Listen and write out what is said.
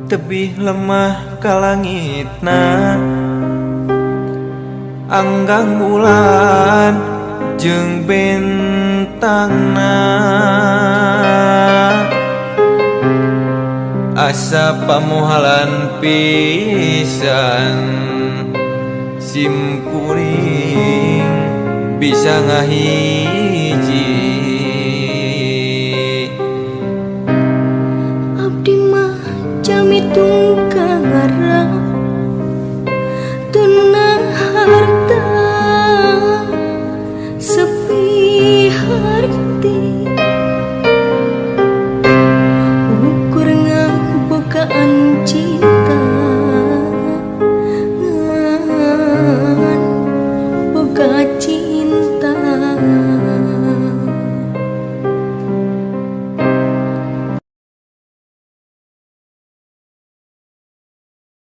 Tebih lemah ka langitna, anggang bulan jeung bentangna. Asa pamohalan pisan sim kuring bisa ngahiji. Abdi mah jalmi tungkang ngarah. Teu